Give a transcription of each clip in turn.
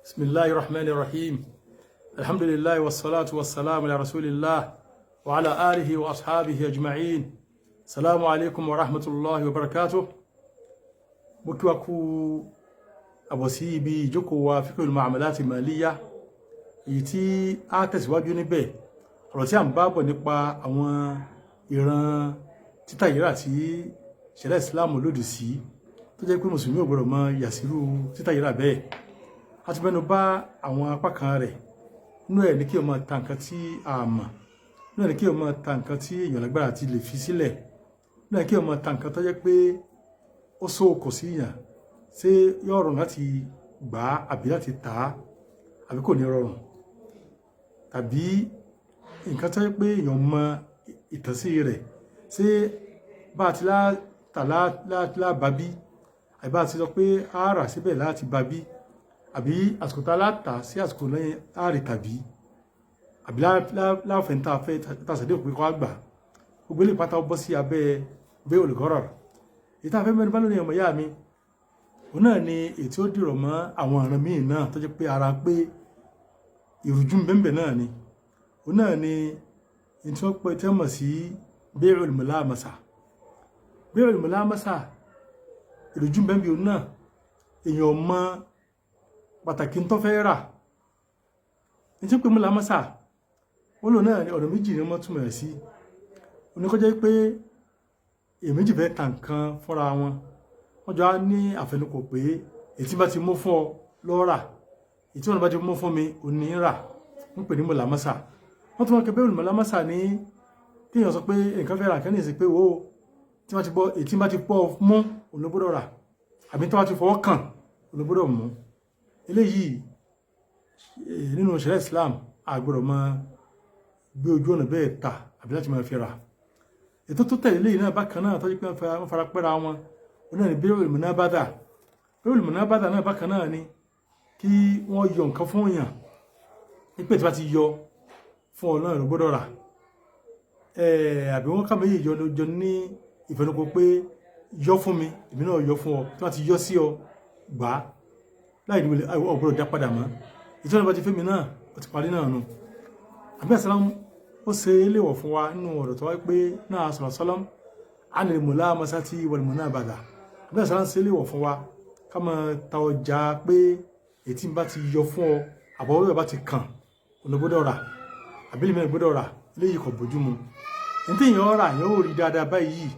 بسم الله الرحمن الرحيم. الحمد لله والصلاة والسلام على رسول الله وعلى آله وأصحابه أجمعين. السلام عليكم ورحمة الله وبركاته. Mo kí wa kú àbọ̀ sí ibi ìjókòó wa, Fiqhul Muamalat Maliyya, èyí tí a tẹ̀síwájú níbẹ̀, ọ̀rọ̀ tí a ń bá bọ̀ nípa àwọn ìran títà yíra tí ṣẹ̀ríà Islam lòdì sí, tó jẹ́ pé mùsùlùmí ò gbọ́dọ̀ mọ yàsírù títà yíra bẹ́ẹ̀. A ti mẹ́nu bà àwọn apá kan rẹ̀. Nínú ẹ̀ ní kí o máa ta nǹkan tí a mọ̀, nínú ẹ̀ ní kí o máa ta nǹkan tí èèyàn lágbára ti lè fi sílẹ̀, nínú ẹ̀ kí o máa ta nǹkan tó jẹ́ pé ó sóòkò sí yàn, ṣé yóò rọrùn láti gbà á àbí láti tà á àbí kò ní rọrùn, tàbí nǹkan tó jẹ́ pé èèyàn mọ ìtànsí rẹ̀, ṣé bá a ti tà lábàbí àbí bá a ti sọ pé a rà síbẹ̀ láti bàbí, àbí àsìkò tá a látà sí àsìkò lẹ́yìn àárẹ̀, tàbí àbí láàfẹ́ tá a fẹ́ tá a sàdé òpin kọ́ àgbà. Gbogbo ilé ìpátá bọ́ sí abẹ́ bay'ul gharar. Èyí tá a fẹ́ mẹ́nu bá lónìí, ọmọ ìyá mi, òun náà ni èyí tí ó dìrọ̀ mọ́ àwọn ọ̀ràn míì náà tó jẹ́ pé ara pé ìrújú bẹ́ẹ̀ náà ni. Òun náà ni èyí tí wọ́n pẹ́ tí wọ́n mọ̀ sí bay'ul mulamasa. Bay'ul mulamasa, ìrújú bẹ́ẹ̀ òun náà. Èèyàn mọ pàtàkì tó fẹ́ rà ní tí ó pé mulamasa. Wọ́n lò náà ní ọ̀nà méjì ni wọ́n túmọ̀ ẹ̀ sí. Oníkọ́jẹ́ pé èèyàn méjì fẹ́ ta nǹkan fúnra wọn, wọ́n jọ á ní àfẹnukò pé èyí tí bá ti mú fún ọ lọ́ rà, èyí tí wọ́n bá ti mú fún mi ò ní rà, ń pè ní mulamasa. Wọ́n tún wọ́n kẹ bẹ́ẹ̀ mulamasa ní kéèyàn sọ pé nǹkan fẹ́ rà nǹkan ní ìsìn pé wo tí wọ́n ti bọ́, èyí tí bá ti pọ̀ mú òun ló gbọ́dọ̀ rà, àbí tí wọ́n ti fọwọ́ kàn òun ló gbọ́dọ̀ mú. Eléyìí nínú ṣẹ̀ríà Islam, a gbọ́dọ̀ máa gbé ojú ọ̀nà bẹ́ẹ̀ ta àbí láti máa fi rà. Ètò tó tẹ̀lé eléyìí náà bákan náà, tọ́jú pé wọ́n fara pẹ́ra wọn, wọn náà ní bay'ul munabadha. Bay'ul munabadha náà bákan náà ni kí wọ́n yọ nǹkan fún èèyàn nípè tí wọ́n ti yọ fún ọ náà ló gbọ́dọ̀ rà, àbí wọ́n kà méjì jọ ní ìfẹnukò pé yọ fún mi, èmi náà yọ fún ọ, tí wọ́n ti yọ sí ọ gbà á láì ní ọgbọ́dọ̀ dá padà mọ́. Ìtọ́nà bá ti fẹ́ mi náà, ó ti parí náà nù. Àbí àsálàm ó ṣe é léwọ̀ fún wa nínú ọ̀rọ̀ tó wáyé pé náà sọ̀rọ̀ sọ́lọ́m anil mulamasati wal munabadha. Àbí àsálàm ṣe é léwọ̀ fún wa ká máa ta ọjà pé ètí bá ti yọ fún ọ, àbọ̀wọ́ bá ti kàn ọ̀nà gbọ́dọ̀ rà, àbí lè mẹ́rin gbọ́dọ̀ rà. Eléyìí kò bójú mu. Ní tí èèyàn rà, èèyàn ò rí dáadáa báyìí,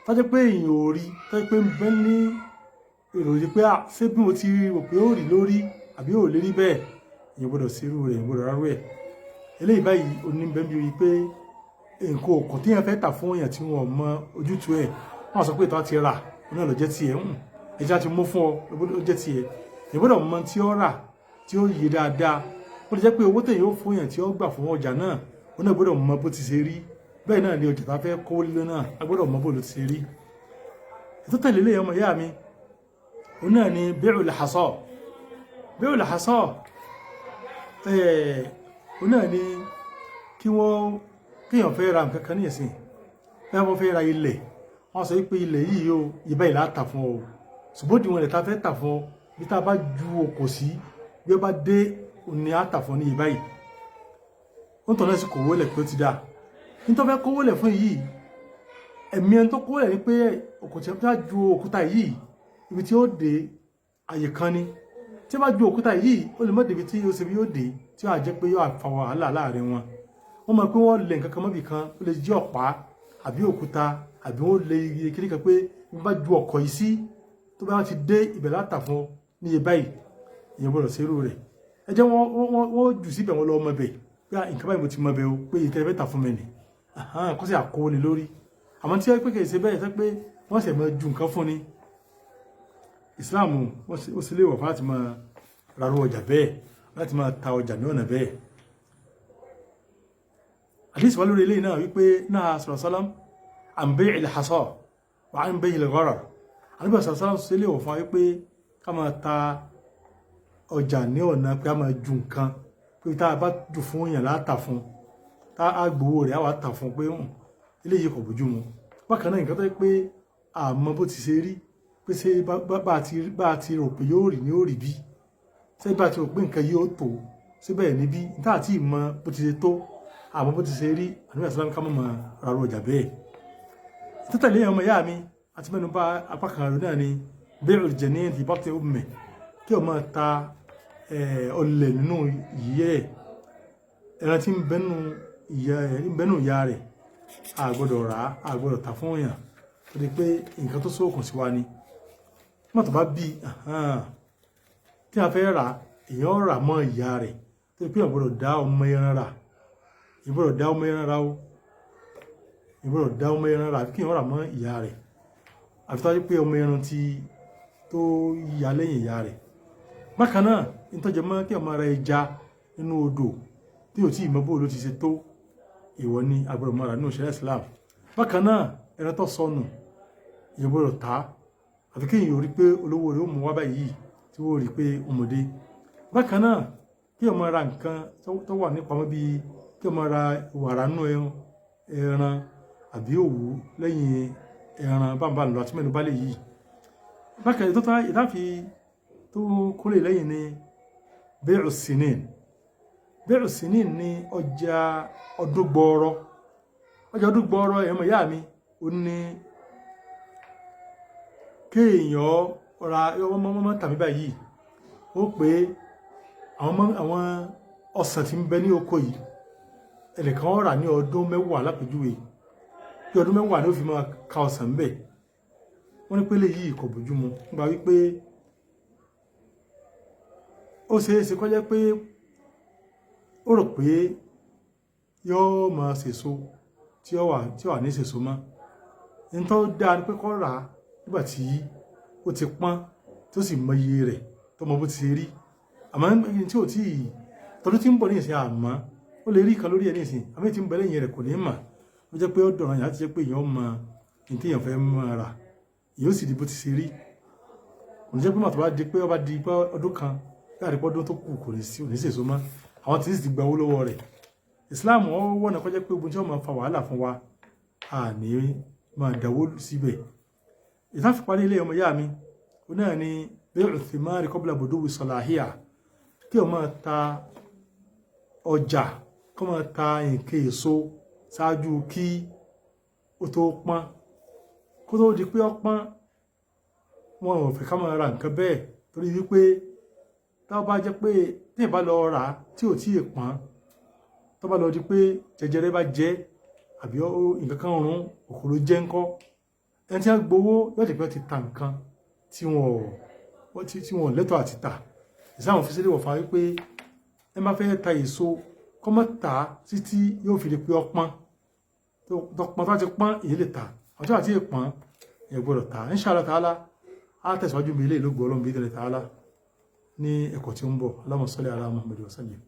tọ́jú pé èèyàn ò rí, tọ́jú pé ń bẹ́ ní ìròyìn pé ṣé bí mo ti rò pé ó rí lórí àbí ò lè rí bẹ́ẹ̀, èèyàn gbọ́dọ̀ sírú rẹ̀, èèyàn gbọ́dọ̀ rárú ẹ̀. Eléyìí báyìí ó ní bẹ́ẹ̀ bí pé nǹkan òkò tí èèyàn fẹ́ tà fún èèyàn tí wọ́n mọ ojútùú ẹ̀, wọ́n sọ pé ìtàn ti rà ó náà lọ jẹ́ tiẹ̀ ń ẹja ti mú fún ọ ló jẹ́ tiẹ̀. Èèyàn gbọ́dọ̀ mọ tí ó rà tí ó yé dáadáa. Ó lè jẹ́ pé owó tẹ̀yìn ó fún èèyàn tí ó gbà fún ọjà náà, ó náà gbọ́dọ̀ mọ bó ti ṣe rí. Bẹ́ẹ̀ náà ni ọjà tá a fẹ́ kó lílo náà, a gbọ́dọ̀ mọ bó ló ti ṣe rí. Ètò tẹ̀lé lé, ọmọ ìyá mi, òun náà ni bay'ul hasa. Bay'ul hasa, òun náà ni kí wọ́n kéèyàn fẹ́ ra nǹkan kan ní ìsìn, bẹ́ẹ̀ wọ́n fẹ́ ra ilẹ̀, wọ́n sọ pé ilẹ̀ yìí o, ìbá ìlà tà fún ọ, ṣùgbọ́n òdiwọ̀n ilẹ̀ tá a fẹ́ tà fún ọ, bí tá a bá ju òkò sí, bí ó bá dé, òun ni a tà fún ọ ní ìbáyìí. Ó ń tọ́ náà sì kò wọlé pé ó ti dáa. Nítorí fẹ́ kówó lẹ̀ fún yìí, ẹ̀mí ẹni tó kówó lẹ̀ ni pé òkò tí wọ́n ju òkúta yìí, ibi tí ó dé àyè kan ni. Tí wọ́n bá ju òkúta yìí, ó lè má débi tí ó ṣe bí yóò dé, tí ó jẹ́ pé yóò fa wàhálà láàrin wọn. Wọ́n mọ̀ pé wọ́n lẹ̀ nǹkan kan mọ́bì kan, ó lè jẹ́ ọ̀pá àbí òkúta, àbí wọ́n lè iye kiri kan pé bí wọ́n bá ju ọkọ̀ yìí sí, tó bá ti dé ibẹ̀ látà fún ní iye báyìí. Ìyẹn gbọ́dọ̀ ṣerú rẹ̀. Ẹ jẹ́ wọ́n jù síbẹ̀, wọ́n lọ ọmọ bẹ̀ pé nǹkan báyìí mo ti mọ bẹ̀ o, pé ìtẹ́lẹ̀ fẹ́ tà fún mi nì kó sì àkówó lórí. Àmọ́ tí wọ́n pé kìí ṣe bẹ́ẹ̀, sọ pé wọ́n sì máa ju nǹkan fún ni, Islam ó sì léèwọ̀ fún láti máa rarú ọjà bẹ́ẹ̀, láti máa ta ọjà ní ọ̀nà bẹ́ẹ̀. Àdísì wá lórí eléyìí náà wípé náà sọ̀rọ̀ sálám an bay'il hasa wa an bay'il gharar. Àníbà sọ̀rọ̀ sálám sí léèwọ̀ fún wa wípé ká máa ta ọjà ní ọ̀nà pé a máa ju nǹkan, pé tá a bá jù fún èèyàn láta fún, tá a gbowó rẹ̀ á wà tà fún, pé eléyìí kò bójú mu. Bákan náà, nǹkan tó yẹ pé àmọ́ bó ti ṣe rí, pé ṣé bá a ti rò pé yóò rí ni ó rí bí. Síbẹ̀ àti òpin nǹkan yìí ó tó síbẹ̀ níbí níta àti ìmọ̀ bó ti ṣe tó, àmọ́ bó ti ṣe rí, àníbà sàlám ká mọ̀ mọ̀ rárá ọjà bẹ́ẹ̀. Títẹ̀lé ọmọ ìyá mi àti mẹ́nu bà apá kan rẹ̀ náà ni bay'ul janin fi batni ummi, kí o máa ta ọlẹ̀ nínú ìyẹ́ ẹ̀, ẹran tí ń bẹnu ìyá rẹ̀, a gbọ́dọ̀ rà á, a gbọ́dọ̀ ta fún èèyàn, torí pé nǹkan tó sóòkùn sí wa ni. Nígbà tó bá bí tí a fẹ́ rà, èèyàn rà mọ́ ìyá rẹ̀, torí pé èèyàn gbọ́dọ̀ dá ọmọ ẹran rà, èèyàn gbọ́dọ̀ dá ọmọ ẹran rà o, èèyàn gbọ́dọ̀ dá ọmọ ẹran rà, àfi kí èèyàn rà mọ́ ìyá rẹ̀, àfi tó wáyé pé ọmọ ẹran ti tó ya lẹ́yìn ìyá rẹ̀. Bákan náà, ìtọ́jẹ mọ́ kí ọmọ rẹ̀ ẹja nínú odò tí ò tí ì mọ bó ló ti ṣe tó, ìwọ ni agbọ́dọ̀ mọ́ra nínú ìṣẹ̀lẹ̀ Islam. Bákan náà, ẹran tó sọnù, èèyàn gbọ́dọ̀ ta, àfi kí èèyàn rí pé olówó rẹ̀ ó mú wá báyìí tí wọ́n rí pé ọmọdé. Bákan náà, kí ọmọ ra nǹkan tó wà nípamọ́, bíi kí ọmọ ra wàrà nínú ẹran àbí òwú lẹ́yìn ẹran bámbá lọ àti mẹ́nu bá lè yìí. Bákan tó ìdáfi tó kólé lẹ́yìn ni bay'u sinin. Bay'u sinin ni ọjà ọdún gbọọrọ. Ọjà ọdún gbọọrọ, ẹ̀mọ̀ ìyá mi, ó ní kéèyàn ra ọmọ mọ́ tàbí báyìí, ó pé àwọn ọsàn tí ń bẹ ní oko yìí, ẹnìkan rà ní ọdún 10 lápèjúwe, bí ọdún 10 ni ó fi máa ka ọsàn ńbẹ̀. Wọ́n ní pé léyìí kò bójúmu, nípa wípé ó ṣeé ṣe kó jẹ́ pé ó rò pé yóò máa ṣèso tí ó wà ní ṣèso mọ́. Ní tó dáa ni pé kó rà á nígbà tí ó ti pọ́n, tó sì mọ iye rẹ̀, tó mọ bó ti ṣe rí. Àmọ́ ní tí ò tí ì tọdún tí ń bọ̀ ní ìsìn, àmọ́ ó lè rí kan lórí ẹ̀ ní ìsìn, àmọ́ tí ń bẹ lẹ́yìn rẹ̀ kò ní mà. Ó jẹ́ pé ó dọ̀rọ̀ yàn láti jẹ́ pé èèyàn mọ ní tí èèyàn fẹ́ máa rà, èèyàn ó sì di bó ti ṣe rí. Kò ní jẹ́ pé màtọ́ bá di pé ó bá di pé ọdún kan láàrin pé ọdún tó kù kò ní sí òní sèso mọ́, àwọn tí sì ti gba owó lọ́wọ́ rẹ̀. Islam ó wọ̀nà kó jẹ́ pé ogun tí wọ́n máa fa wàhálà fún wa, a ní máa dáwó síbẹ̀. Ìsáfipárí ilé ọmọ ìyá mi, ó náà ni bay'u thimari qabla buduwi salahiyya, kí o máa ta ọjà, kó máa ta nǹkan èso ṣáájú kí ó tó pọ́n. Kó tó di pé ó pọ́n, wọn ò fẹ́ ká máa ra nǹkan bẹ́ẹ̀, torí wípé tá bá jẹ́ pé tí ìbá lọ rà tí ò tí ì pọ́n, tó bá lọ di pé jẹjẹrẹ bá jẹ́ àbí nǹkan kan rún òkòrò jẹ́ ńkọ́, ẹni tí wọ́n gbowó yóò jẹ́ pé wọ́n ti ta nǹkan tí wọ́n lẹ́tọ̀ọ́ àti tà. Ìsáwọn fi sílẹ̀ wọ̀ fún wa wípé ẹ má fẹ́ ta èso, kó má tà á títí yóò fi di pé ọpọ́n tó pọ́n. Tó bá ti pọ́n, èyí lè tà, àwọn tó bá ti pọ́n, èyí gbọ́dọ̀ tà. Insha Allah ta'ala, á tẹ̀síwájú mi ilé ìlú gbọ́ ọlọ́run bí tẹ̀lé ta'ala ní ẹ̀kọ́ tí ó ń bọ̀. Allahumma salli ala Muhammad wa sallim.